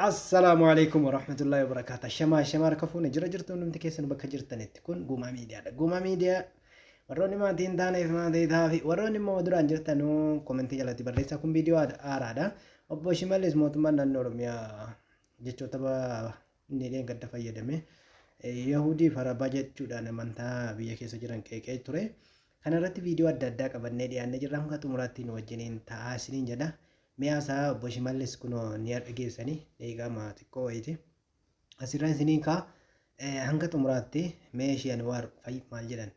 Assalaamu alaikum warahmatullahi wabarakaatu. Ashamaa ashamaa harka fuune jira jirtu hundumti keessan bakka jirtanitti kun Guumaa Miidiyaadha. Guumaa Miidiyaa warroonni maatii hin taaneef maatii ta'aa fi warroonni immoo duraan jirtanuu komentii jalatti barreessaa kun viidiyoo haaraadha. Obbo Shimallis mootummaan naannoo Oromiyaa jechoota inni dheengadda fayyadame Yahudii fi Arabaa jechuudhaan amantaa biyya keessa jiran qeeqee ture. Kana irratti viidiyoo adda addaa qabannee dhiyaannee jirra. Hanga xumuraatti nu wajjiniin ta'aa isiniin jedha. Mi'aa isaa obbo Shimallis kunoo ni dhageessanii daqiiqaa xiqqoo wayiiti. Asirra isiniin kaa hanga xumuraatti mee ishee Anwaar fa'i maal jedhan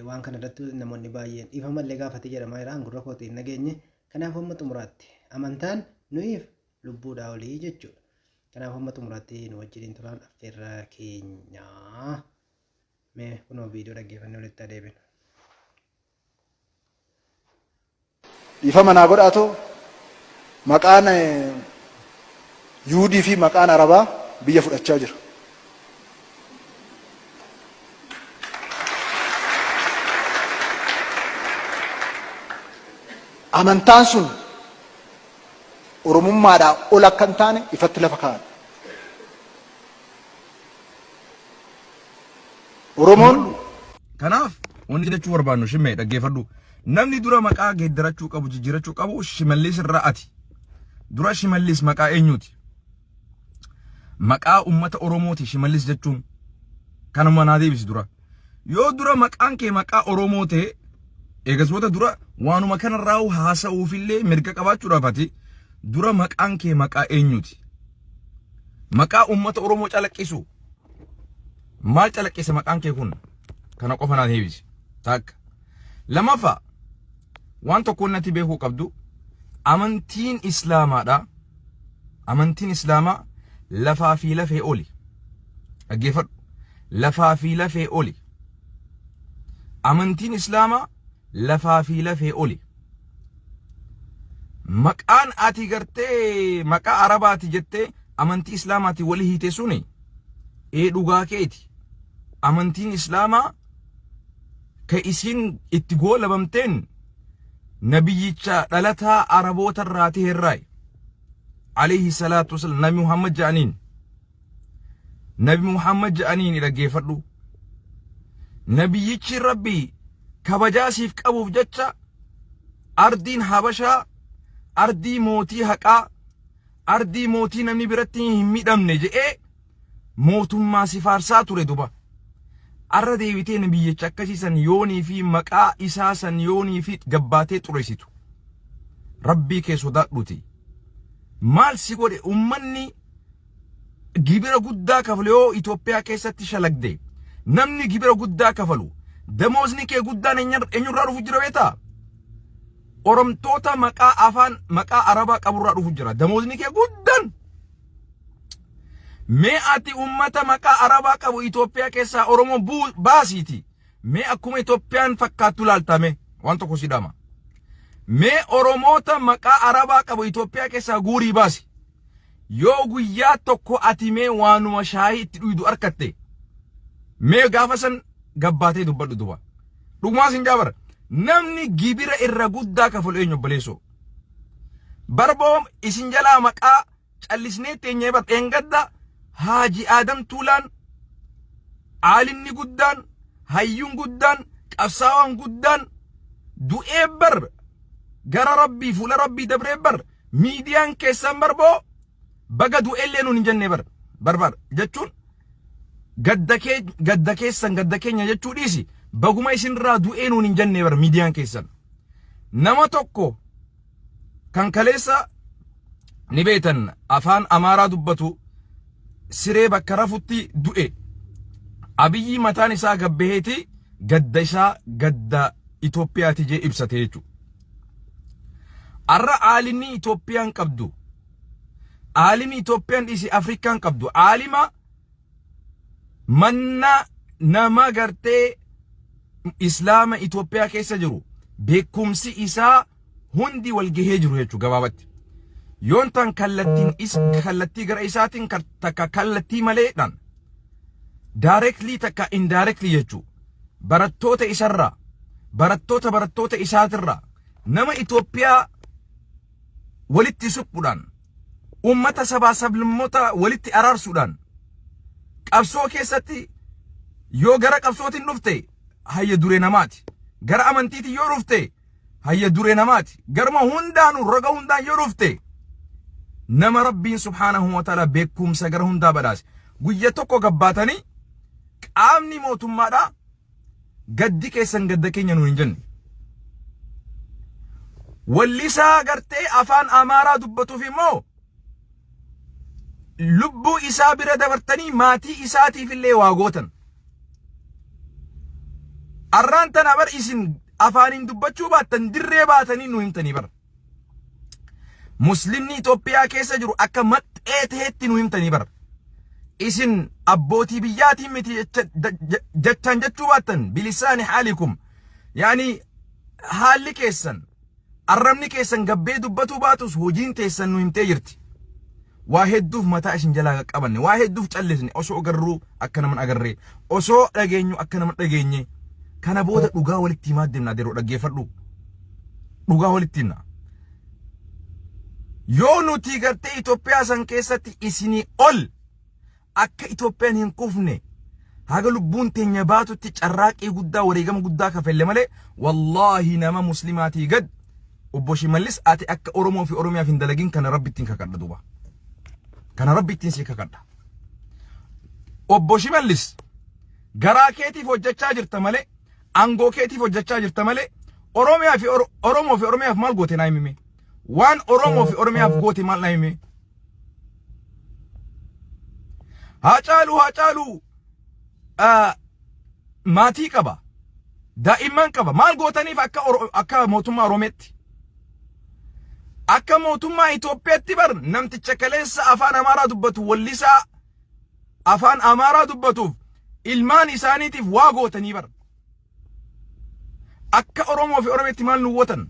waan kana irratti namoonni baay'een dhiifama illee gaafate jedhamaa jira gurra kootiin hin dhageenye. Kanaaf hamma xumuraatti amantaan nuyiif lubbuudhaa olii jechuudha. Kanaaf hamma xumuraatti nu wajjiniin turaan affeerraa keenya. Mee kunoo viidiyoo dhaggeeffannee walitti adeemina. Dhiifama naa godhaatoo maqaan Yuhudii fi maqaan Arabaa biyya fudhachaa jira. Amantaan sun Oromummaadhaa ol akka hin taane ifatti lafa kaa'an. Oromoon Kanaaf wanti jechuu barbaannu shimmee dhaggeeffadhu. Namni dura maqaa geeddarachuu qabu jijjiirachuu qabu Shimallis irraa ati. Dura Shimallis maqaa eenyuuti? Maqaa uummata Oromooti Shimallis jechuun. Kanuma naa deebisi dura. Yoo dura maqaan kee maqaa Oromoo ta'e eegas booda dura waanuma kanarraa haasa'uufillee mirga qabaachuudhaaf ati dura maqaan kee maqaa eenyuuti? Maqaa uummata Oromoo calaqqisu. Maal calaqqisa maqaan kee kun? Kana qofa naa deebisi. Takka. Lamaffaa waan tokko natti beekuu qabdu amantiin Islaamaadha. Amantiin Islaamaa lafaa fi lafee oli. Dhaggeeffadhu. Lafaa fi lafee oli. Amantiin Islaamaa lafaa fi lafee oli. Maqaan ati gartee maqaa Arabaati jettee amantii Islaamaati wali hiite suni ee dhugaa keeti. Amantiin Islaamaa ka isiin itti goolabamteen nabiyyicha dhalataa Araboota irraa ta'e irraayi. Alayhi salaatu wasalam Nabi Muhammad ja'aniin. Nabi Muhammad ja'aniin dhaggeeffadhu. Nabiyyichi Rabbii kabajaa siif qabuuf jecha ardiin Habashaa ardii mootii haqaa ardii mootii namni biratti hin miidhamne je'ee mootummaa si faarsaa ture duba. Arra deebitee nabiyyicha akkasii san yoonii fi maqaa isaa san yoonii fi gabbaatee xureessitu. Rabbii kee sodaadhuti. Maal si godhe ummanni gibira guddaa kafalu yoo Itoophiyaa keessatti shalagde namni gibira guddaa kafalu damoozni kee guddaan eenyurraa dhufu jira beektaa? Oromtoota maqaa afaan maqaa Arabaa qaburraa dhufu jira damoozni kee guddaan. Mee ati ummata maqaa Arabaa qabu Itoophiyaa keessaa Oromoo baasiiti. Mee akkuma Itoophiyaan fakkaattu laaltame waan tokko si dhama. Mee Oromoota maqaa Arabaa qabu Itoophiyaa keessaa guurii baasi. Yoo guyyaa tokko ati mee waanuma shaayii itti dhuydu arkatte mee gaafa san gabbaatee dubbadhu duba. Dhugumaa sin jaabara. Namni gibira irra guddaa kafalu eenyu obboleessoo? Barboom isin jalaa maqaa callisnee teenyee bar dheengadda Haaji Aadam Tuulaan aalimni guddaan hayyuun guddaan qabsaawaan guddaan du'ee bar gara rabbii fuula rabbii dabree bar miidiyaan keessan barboo baga du'ellee nuun hin jenne bar barbar jechuun gadda kee gadda keessan gadda keenya jechuu dhiisi baguma isinirraa du'ee nuun hin jenne bar miidiyaan keessan nama tokko kan kaleessa ni beektan afaan amaaraa dubbatu siree bakka rafutti du'e abiyyi mataan isaa gabbaheeti gadda isaa gadda Itoophiyaati jee ibsate jechuudha. Arra aalimni Itoophiyaan qabdu aalimi Itoophiyaan dhiisi Afrikaan qabdu aalima manna nama gartee Islaama Itoophiyaa keessa jiru beekumsi isaa hundi wal gahee jiru jechuudha gabaabatti. Yoon tan kallattiin is kallattii gara isaatiin takka kallattii maleedhaan directly takka indirectly jechuudha. Barattoota isarraa barattoota barattoota isaatirraa nama Itoophiyaa walitti suphuudhaan Ummata sabaa sablammoota walitti araarsuudhaan qabsoo keessatti yoo gara qabsootiin dhufte hayya duree namaati. Gara amantiitiin yoo dhufte hayya duree namaati. Garuma hundaanuu roga hundaan yoo dhufte nama Rabbiin subhaanahu wa ta'ala beekumsa gara hundaa badhaase. Guyya tokko gabbaatanii qaamni mootummaadhaa gaddi keessan gadda keenya nuun hin jenne. Wallisaa gartee afaan Amaaraa dubbatuuf immoo lubbuu isaa bira dabartanii maatii isaatiif illee waa gootan. Arraan tana bar isin afaaniin dubbachuu baattan dirree baatanii nu himtanii bar. Muslimni Itoophiyaa keessa jiru akka maxxee ta'etti nu himtanii bar. Isin abbootii biyyaatiin miti jechaan jechuu baattan bilisaani haalikum. Yaani haalli keessan arrabni keessan gabbee dubbatuu baatus hojiin teessan nu himtee jirti. Waa hedduuf mataa isin jalaa qaqqabanne, waa hedduuf callisne osoo agarruu akka nama hin agarree, osoo dhageenyu akka nama hin dhageenye. Kana booda dhugaa walitti himaa deemna adeeroo dhaggeeffadhu. Dhugaa walitti himna. Yoo nuti gartee Itoophiyaa san keessatti isinii ol akka Itoophiyaan hin kufne haga lubbuun teenya baatutti carraaqqii guddaa wareegama guddaa kafelle malee wallaahi nama muslimaatii gad obbo Shimallis ati akka Oromoo fi Oromiyaaf hin dalagin kana rabbi ittiin kakadha duuba. Kana rabbi ittiin si kakadha. Obbo Shimallis garaa keetiif hojjechaa jirta malee aangoo keetiif hojjechaa jirta malee Oromiyaa fi Oromoo fi Oromiyaaf maal goote naa himime? Waan Oromoo fi Oromiyaaf goote maal naa himime? Haacaaluu Haacaaluu maatii qaba. Daa'imman qaba. Maal gootaniif akka akka mootummaa Oromeetti? Akka mootummaa Itoophiyaatti bar namticha kaleessa afaan Amaaraa dubbatu wallisaa afaan Amaaraa dubbatuuf ilmaan isaaniitiif waa gootanii bar. Akka Oromoo fi Oromeetti maal nu gootan?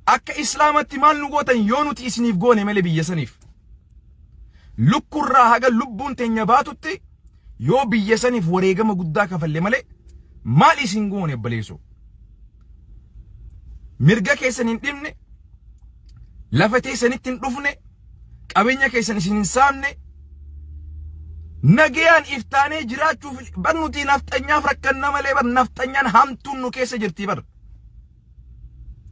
Akka Islaamatti maal nu gootan yoo nuti isiniif goone malee biyya saniif? Lukkurraa haga lubbuun teenya baatutti yoo biyya saniif wareegama guddaa kafalle malee maal isin goone obboleessoo? Mirga keessan hin dhibne, lafa teessanitti hin dhufne, qabeenya keessan isin hin saamne, nagayaan iftaanee jiraachuuf bar nuti nafxanyaaf rakkanna malee bar nafxanyaan hamtuun nu keessa jirti bar.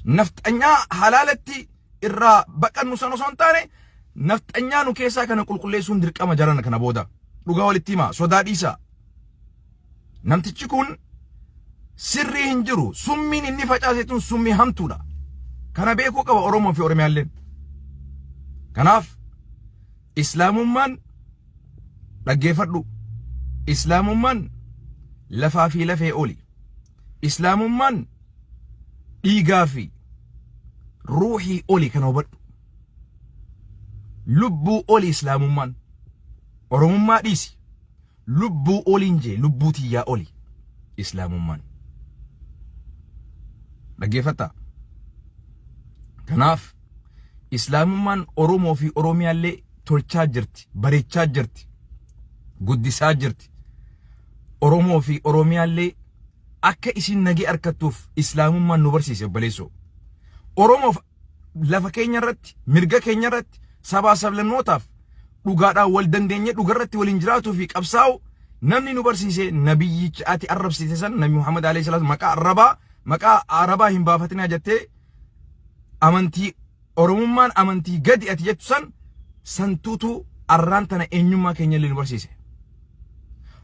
Nafxanyaa halaalatti irraa baqannu sana osoo hin taane nafxanyaa nu keessaa kana qulqulleessuun dirqama jarana kana booda. Dhugaa walitti himaa sodaa dhiisaa. Namtichi kun sirrii hin jiru. Summiin inni facaase tun summii hamtuudha. Kana beekuu qaba Oromoo fi Oromiyaalleen. Kanaaf Islaamummaan dhaggeeffadhu. Islaamummaan lafaa fi lafee oli. Islaamummaan dhiigaa fi ruuhii oli kana hubadhu. Lubbuu oli Islaamummaan. Oromummaa dhiisi. Lubbuu oliin jee lubbuu tiyyaa oli islaamummaan. Dhaggeeffattaa? Kanaaf islaamummaan Oromoo fi Oromiyaallee tolchaa jirti, bareechaa jirti, guddisaa jirti. Oromoo fi Oromiyaallee akka isin nagee argattuuf islaamummaan nu barsiise obboleessoo. Oromoof lafa keenya irratti, mirga keenya irratti, sabaa sablammootaaf dhugaadhaan wal dandeenyee dhugarratti waliin jiraatuu fi qabsaa'u namni nu barsiise nabiyyicha ati arrabsite san nabi Muhammad alayhi salaatu maqaa arrabaa maqaa arabaa hin baafatinaa jettee amantii Oromummaan amantii gadi ati jettu san santuutu arraan tana eenyummaa keenya illee nu barsiise.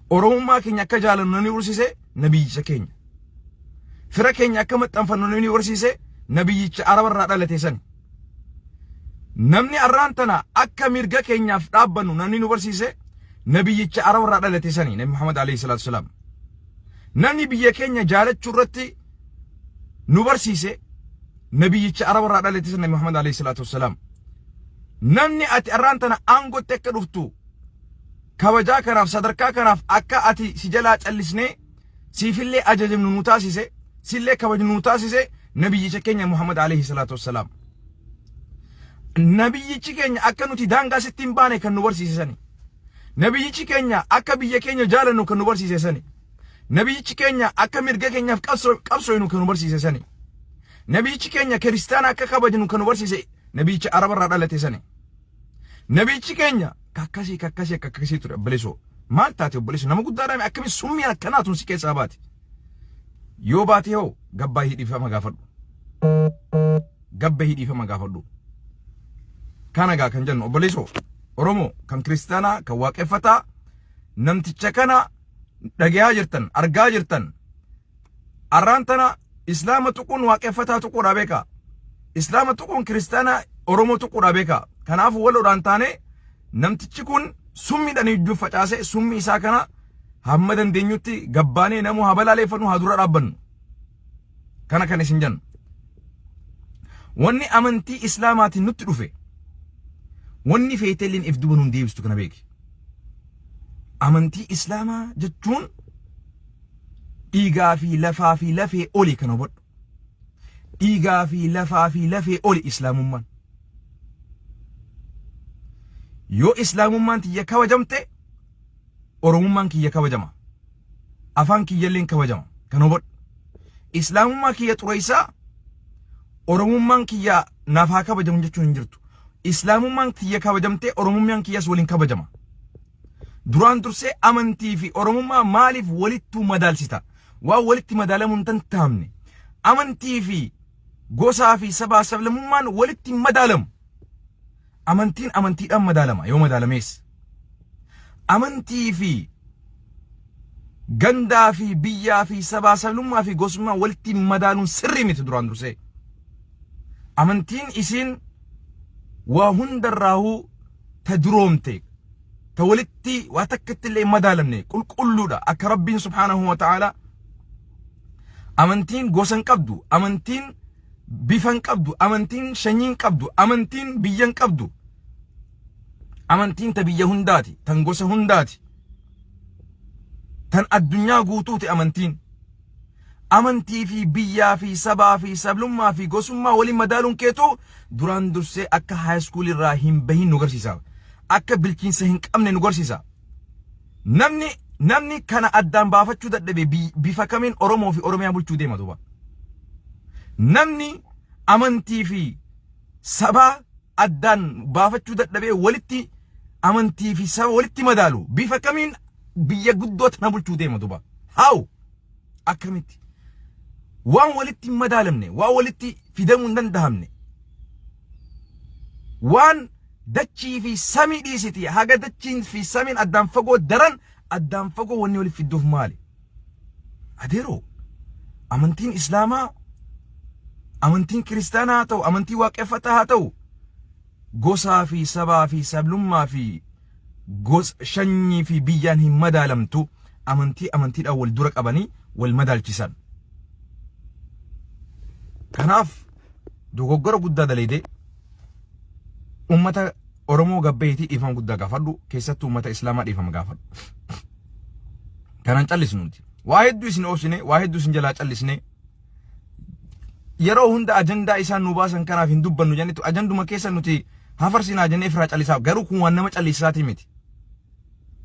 Oromummaa keenya akka jaalannu namni barsiise nabiyyicha keenya. Fira keenya akka maxxanfannu namni barsiise nabiyyicha arabarraa dhalate sani. Namni arraan tana akka mirga keenyaaf dhaabbannu namni nu barsiise nabiyyicha arabarraa dhalate sani nabi Muhammad alayhi salaatu wasalaam. Namni biyya keenya jaalachuu irratti nu barsiise nabiyyicha arabarraa dhalate sani nabi Muhammad alayhi salaatu wasalaam. Namni ati arraan tana aangotti akka dhuftu kabajaa kanaaf sadarkaa kanaaf akka ati si jalaa callisnee siifillee ajajamnu nu taasise sillee kabajnu nu taasise nabiyyicha keenya Muhammad alayhi salaatu wassalaam. Nabiyyichi keenya akka nuti daangaa sitti hin baane kan nu barsiise sani. Nabiyyichi keenya akka biyya keenya jaalannu kan nu barsiise sani. Nabiyyichi keenya akka mirga keenyaaf qabsooynu kan nu barsiise sani. Nabiyyichi keenya kiristaana akka kabajnu kan nu barsiise nabiyyicha arabarraa dhalate sani. Nabichi keenya kakkasii kakkasii akka akkasii ture obboleessoo. Maal taate obboleessoo nama guddaadhaan akkamitti summii akkanaa tun si keessaa baate. Yoo baate hoo gabbaa hidhiifama gaafadhu. Gabba hidhiifama gaafadhu. Kana gaa kan jennu obboleessoo Oromoo kan kiristaanaa kan waaqeffataa namticha kana dhagayaa jirtan argaa jirtan arraan tana islaama tuquun waaqeffataa tuquudha beekaa. Islaama tuquun kiristaana Oromoo tuquudha beekaa. Kanaafuu waloodhaan taane namtichi kun summiidhaan iddoo facaase summii isaa kana hamma dandeenyutti gabbaanee namuu haa balaaleeffannu haa dura dhaabbannu. Kana kan isin jennu. Wanni amantii islaamaatiin nutti dhufe wanni feetelliin if duba nun deebistu kana beeki. Amantii islaamaa jechuun dhiigaa fi lafaa fi lafee oli kana hubadhu. Dhiigaa fi lafaa fi lafee oli islaamummaan. Yoo islaamummaan tiyya kabajamte Oromummaan kiyya kabajama. Afaan kiyyalleen kabajama. Kan hubadhu. Islaamummaa kiyya xureessaa Oromummaan kiyya naaf haa kabajamu jechuun hin jirtu. Islaamummaan kiyya kabajamtee Oromummaan kiyyas waliin kabajama. Duraan dursee amantii fi Oromummaa maaliif walittuu madaalsita? Waan walitti madaalamuu hin danda'amne. Amantii fi gosaa fi sabaa sablammummaan walitti hin madaalamu. Amantiin amantiidhaan madaalama yoo madaalamees. Amantii fi gandaa fi biyyaa fi sabaa sablummaa fi gosummaa walitti madaaluun sirrii miti duraan dursee. Amantiin isiin waa hundarraahuu ta duroomte ta walitti waa takkatti illee hin madaalamne qulqulluudha akka Rabbiin subhaanahu wa ta'aalaa amantiin gosa hin qabdu amantiin bifa hin qabdu amantiin shanyii hin qabdu amantiin biyya hin qabdu amantiin ta biyya hundaati tan gosa hundaati tan addunyaa guutuuti amantiin amantii fi biyyaa fi sabaa fi sablummaa fi gosummaa waliin madaaluun keetu duraan dursee akka high school irraa hin bahin nu garsiisa. Akka bilchiinsa hin qabne nu garsiisa. Namni kana addaan baafachuu dadhabe bifa kamiin Oromoo fi Oromiyaa bulchuu deema duuba. Namni amantii fi sabaa addaan baafachuu dadhabee walitti amantii fi saba walitti madaalu bifa kamiin biyya guddoo tana bulchuu deema duuba. How? Akkamitti? Waan walitti hin madaalamne, waan walitti fidamuu hin danda'amne, waan dachii fi samii dhiisiti haga dachiin fi samiin addaan fagoo daran addaan fagoo wanni walitti fidduuf maali? Adeeroo amantiin Islaamaa amantiin kiristaanaa haa ta'u amantii waaqeffataa haa ta'u gosaa fi sabaa fi sablummaa fi gosa shanyii fi biyyaan hin madaalamtu amantii amantiidhaan wal dura qabanii wal madaalchisan. Kanaaf dogoggora guddaa daleedee ummata Oromoo gabbeetii dhiifama guddaa gaafadhu keessattuu ummata Islaamaa dhiifama gaafadhu. Kanan callisnu nuti. Waa hedduu isin obsine, waa hedduu isin jalaa callisne. Yeroo hunda ajandaa isaan nu baasan kanaaf hin dubbannu jennetu ajanduma keessa nuti hafarsinaa jennee ifirraa callisaa garuu kun waan nama callisaatii miti.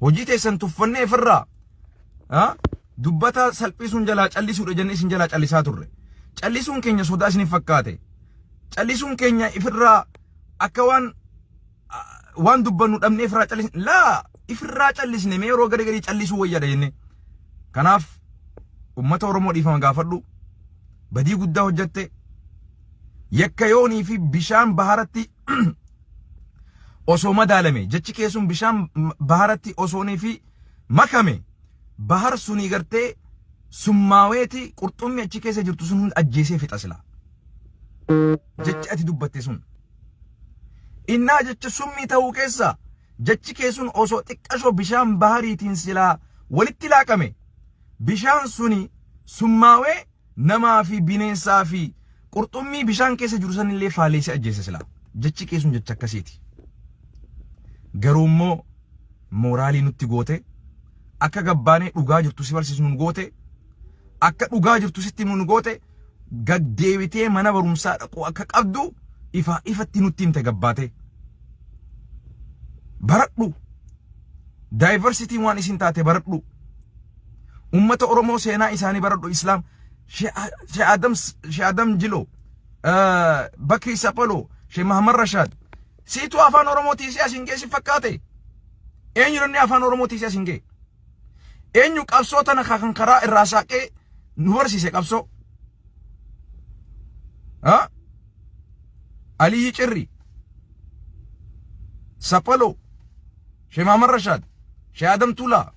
Hojii teessan tuffannee ifirraa dubbataa salphisuun jalaa callisuudha jennee isin jalaa callisaa turre. Callisuun keenya sodaa isiniif fakkaate. Callisuun keenya ifirraa akka waan waan dubbannu dhabnee ifirraa callisne laa ifirraa callisne mee yeroo garii garii callisuu wayyaadha jennee. Kanaaf ummata Oromoo dhiifama gaafadhu. Badii guddaa hojjette. Yakka yoonii fi bishaan baharatti osoo madaalame jechi kee sun bishaan baharatti osoonii fi makame bahar sunii gartee summaaweeti qurxummii achi keessa jirtu sun hunda ajjeesee fixa silaa. Jechi ati dubbatte sun. Innaa jecha summii ta'uu keessa jechi kee sun osoo xiqqashoo bishaan bahariitiin silaa walitti laaqame bishaan suni summaawee namaa fi bineensaa fi qurxummii bishaan keessa jiru sanillee faaleessee ajjeese silaa. Jechi kee sun jecha akkasiiti. Garuu immoo mooraalii nutti goote akka gabbaanee dhugaa jirtu si barsiisnu nu goote akka dhugaa jirtu sitti himu nu goote gad deebitee mana barumsaa dhaquu akka qabdu ifaa ifatti nutti himte gabbaatee. Baradhu. Daayivarsitiin waan isin taate baradhu. Ummata Oromoo seenaa isaanii baradhu Islaam. Shee Adam Jiloo, Bakrii Saphaloo, Shee Mahamad Rashaad. Siitu afaan Oromoo tiisee asiin ga'e si fakkaate? Eenyu namni afaan Oromoo tiisee asiin ga'e? Eenyu qabsoo tana kan karaa irraa saaqee nu barsiise qabsoo? Ha? Aliyyi Cirri, Saphaloo, Sheekh Mahamad Rashaad, Sheekh Adam Tuulaa.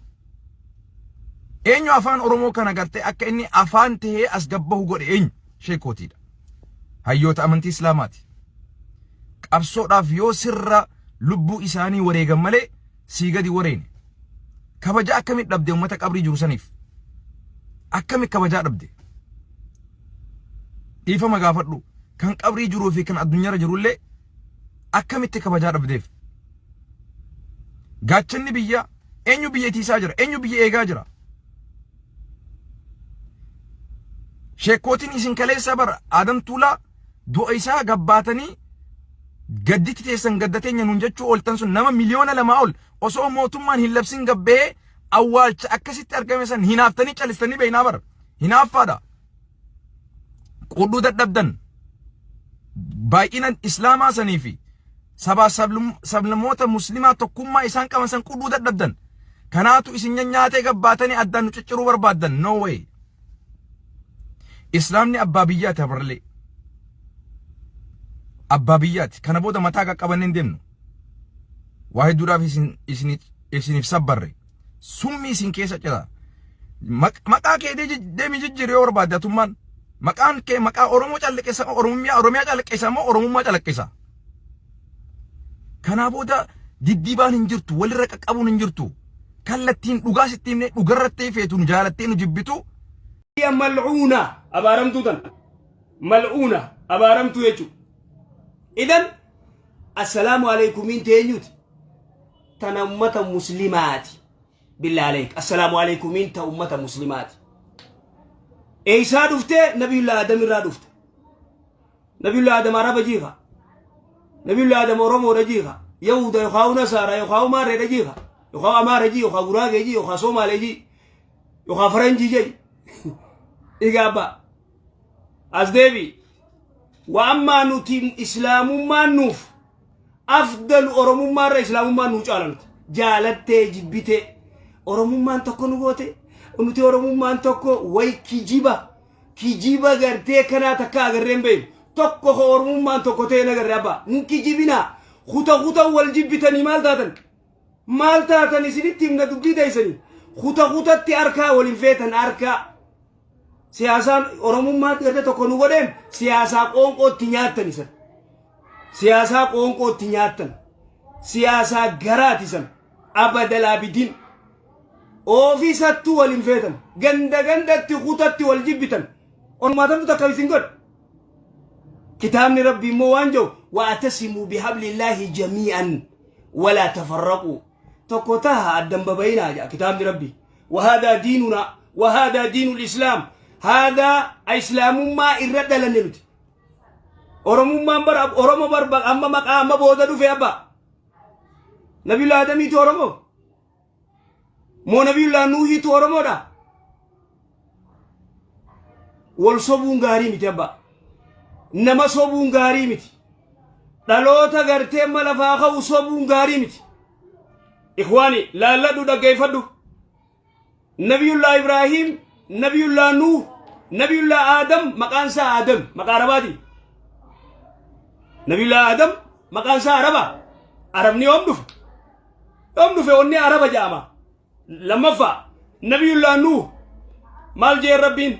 Eenyu afaan Oromoo kana gartee akka inni afaan tahee as gabbahu godhe eenyu? Sheekootiidha. Hayyoota amantii Islaamaati. Qabsoodhaaf yoo sirra lubbuu isaanii wareegan malee sii gadi wareene. Kabajaa akkamitti dhabde uummata qabrii jiru saniif? Akkamitti kabajaa dhabde? Dhiifama gaafadhu. Kan qabrii jiruu fi kan addunyaarra jirullee akkamitti kabajaa dhabdeef? Gaachanni biyyaa eenyu biyya itiisaa jira? Eenyu biyya eegaa jira? Sheekkootiin isin kaleessa bara Adam Tuulaa du'a isaa gabbaatanii gadditti teessan gadda teenya nuun jechuu ooltan sun nama 2,000,000 ol osoo mootummaan hin labsin gabbee awwaalcha akkasitti argame san hinaaftanii calistanii beeknaa bara. Hinaaffaadha. Qudhuu dadhabdan baay'ina islaamaa sanii fi sabaa sablammoota muslimaa tokkummaa isaan qaban san qudhuu dadhabdan. Kanaatu isin nyaatee gabbaatanii addaan nu cicciruu barbaaddan. No way. Islaamni abbaa biyyaati habarlee. Abbaa biyyaati. Kana booda mataa qaqqabannee hin deemnu. Waa hedduudhaaf isin isin isiniif sabbarre. Summii isin keessa cira. Maqaa kee deemi jijjiiri yoo barbaadde atummaan. Maqaan kee maqaa Oromoo calaqqisa Oromiyaa Oromiyaa calaqqisa moo Oromummaa calaqqisa? Kanaa booda diddiibaan hin jirtu, walirra qaqqabuun hin jirtu. Kallattiin dhugaa sitti himne dhugarratti feetu nu jaalattee nu jibbitu. Hiya mal'uuna abaaramtuu tana mal'uuna abaaramtuu jechuudha. Idan assalaamu aleykumiin teenyuti tana ummata muslimaati. Billaa aleyk assalaamu aleykumiin ta ummata muslimaati. Eeysaa dhufte nabiyullah Adam irraa dhufte. Nabiyullah Adam Araba jiika. Nabiyullah Adam Oromoodha jiika. Yahuda yookaan Nasaara yookaan Maarreedha jiika. Yookaan Amaara jii yookaan Guraagee jii yookaan Somaalee jii yookaan Faranjii jii. Egaa abbaa as deebi. Wa ammaa nuti islaamummaan nuuf afdalu Oromummaa irra islaamummaan nuu caala nuti. Jaalattee jibbitee Oromummaan tokko nu goote nuti Oromummaan tokko way kijiba. Kijiba gartee kanaa takka agarree hin beeknu. Tokko ka Oromummaan tokko ta'e hin agarre abbaa. Hin kijibinaa. Kuta kuta wal jibbitanii maal taatan? Maal taatan isinitti himna dubbii teessanii. Kuta kutatti harkaa wal hin feetan harkaa. Siyaasaan Oromummaatti gartee tokko nu godheen siyaasaa qoonqootti nyaattan isan. Siyaasaa qoonqootti nyaattan. Siyaasaa garaati isan. Abadal abidin. Oofisattu wal hin feetan. Ganda gandatti kutatti wal jibbitan. Ormaatamtu takka isin godhe. Kitaabni Rabbii immoo waan jedhu wa'atasimuu bihablillaahi jamii'an walaa tafarraquu. Tokko taha addan babayinaa jedha kitaabni Rabbii. Wahaadaa diinunaa wahaadaa diinul islaam haadaa islaamummaa irra dhalanne nuti. Oromummaan bara Oromo barba amma maqaa amma booda dhufe abbaa. Nabiyullah Adamiitu Oromoo. Moo Nabiyullah Nuuhiitu Oromoodha? Wal sobuun gaarii miti abbaa. Nama sobuun gaarii miti. Dhaloota gartee amma lafaa ka'u sobuun gaarii miti. Ikhwaani laalladhu dhaggeeffadhu. Nabiyullah Ibraahiim, Nabiyullah Nuuh, Nabiyullah Aadam maqaan isaa Aadam maqaa Arabaati. Nabiyullah Aadam maqaan isaa Araba. Arabni yoom dhufe? Yoom dhufe onni Araba jedhama. Lammaffaa Nabiyullah Nuuh maal jee Rabbiin?